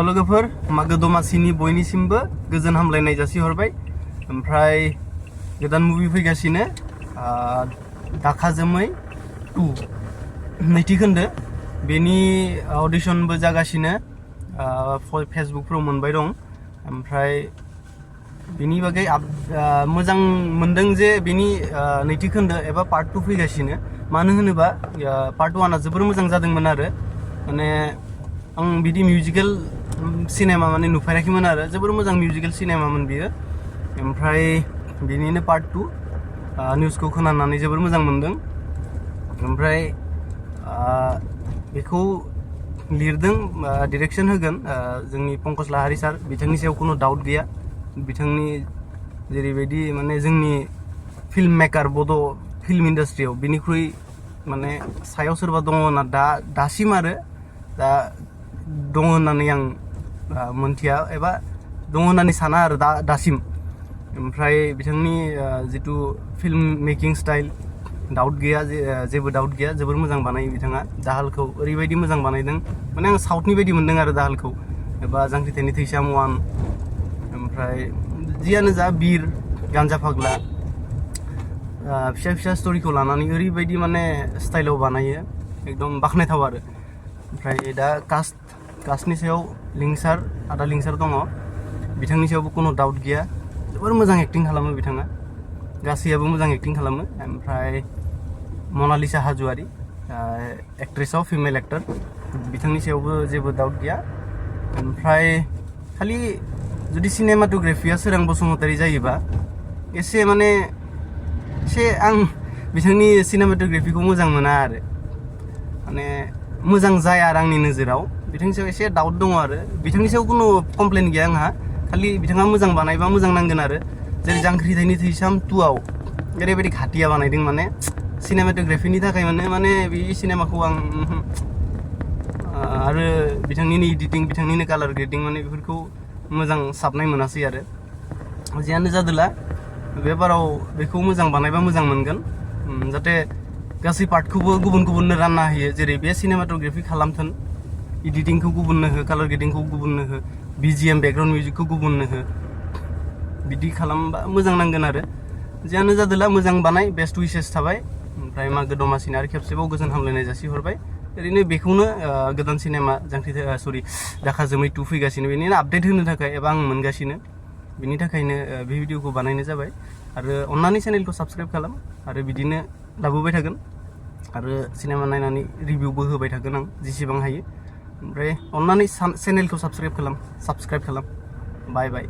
लोगोफोर मागो दमासिनि बयनिसिमबो गोजोन हामलायनाय जासिहरबाय। ओमफ्राय गोदान मुभि फैगासिनो दाखा जोमै 2 नैथि खोन्दो बेनि अडिशनबो जागासिनो फेसबुकफ्राव मोनबाय दं। ओमफ्राय बेनि बागै मोजां मोनदों जे बेनि नैथि खोन्दो एबा पार्ट 2 फैगासिनो। मानो होनोबा पार्ट 1आ जोबोर मोजां जादोंमोन आरो माने आं बिदि मिउजिकेल सिनेमा माने नुफेराखैमोन आरो जोबोर मोजां मिउजिकेल सिनेमामोन बियो। ओमफ्राय बेनिनो पार्ट 2 निउसखौ खोनानानै जोबोर मोजां मोनदों। ओमफ्राय बेखौ लिरदों डिरेक्सन होगोन जोंनि पंकज लाहारी सार। बिथांनि सायाव खुनु डाउट गैया। बिथांनि जेरैबायदि माने जोंनि फिल्म मेकार बड' फिल्म इन्डास्ट्रियाव बिनिख्रुइ माने सायाव सोरबा दङ होनना दासिम आरो दा दङ होननानै आं मोनथिया एबा दङ होननानै साना आरो दासिम। ओमफ्राय बिथांनि जितु फिल्म मेकिं स्टाइल डाउट गैया, जेबो डाउट गैया। जोबोर मोजां बानायो बिथाङा। दाहालखौ ओरैबायदि मोजां बानायदों माने आं साउथनि बायदि मोनदों आरो दाहालखौ एबा जांख्रिथायनि थैसाम 1। ओमफ्राय जियानो जा बिर गान्जा फाग्ला फिसा फिसा स्ट'रिखौ लानानै ओरैबायदि माने स्टाइलाव बानायो एकदम बाख्नायथाव आरो। ओमफ्राय दा कास्टनि सायाव आदा लिंसार दङ। बिथांनि सायावबो खुनु डाउट गैया। जोबोर मोजां एक्टिं खालामो बिथाङा। गासैयाबो मोजां एक्टिं खालामो। ओमफ्राय मनालिसा हाज'वारी एक्ट्रेसआव फिमेल एक्टर, बिथांनि सायावबो जेबो डाउट गैया। ओमफ्राय खालि जुदि सिनेमाट'ग्राफिया सोरां बसुमतारी जायोबा एसे आं बिथांनि सिनेमाट'ग्राफिखौ मोजां मोना आरो माने मोजां जाया आरो आंनि नोजोराव। बिथांनि सायाव एसे डाउट दङ आरो बिथांनि सायाव खुनु कमप्लेन गैया आंहा। खालि बिथाङा मोजां बानायबा मोजां नांगोन आरो। जेरै जांख्रिथायनि थैसाम 2आव ओरैबायदि घाटिया बानायदों माने सिनेमाट'ग्राफिनि थाखाय माने बे सिनेमाखौ आं आरो बिथांनिनो एडिटिं, बिथांनिनो कालार ग्रेडिं माने बेफोरखौ मोजां साबनाय मोनासै आरो। जियानो जादोला बे बाराव बेखौ मोजां बानायबा मोजां मोनगोन। जाहाथे गासै पार्टखौबो गुबुन गुबुननो रानना होयो। जेरै बे सिनेमाट'ग्राफि खालामथोन, एडिटिंखौ गुबुननो हो, कालार ग्रेडिंखौ गुबुननो हो, BGM बेकग्राउन्ड मिउजिकखौ गुबुननो हो। बिदि खालामबा मोजां नांगोन आरो। जियानो जादोला मोजां बानाय, बेस्ट उइसेस थाबाय। ओमफ्राय मागो दमासिनि आरो खेबसेबाव गोजोन हामलायनाय जासिहरबाय। ओरैनो बेखौनो गोदान सिनेमा दाखा जोमै 2 फैगासिनो बेनिनो आपडेट होनो थाखाय एबा आं मोनगासिनो बिनि थाखायनो बे भिडिअखौ बानायनाय जाबाय। आरो अन्नानै चेनेलखौ साबस्क्राइब खालाम आरो बिदिनो लाबोबाय थागोन आरो सिनेमा नायनानै रिभिउबो होबाय थागोन आं जेसेबां हायो। ओमफ्राय अन्नानै चेनेलखौ साबस्क्राइब खालाम। बाय बाय।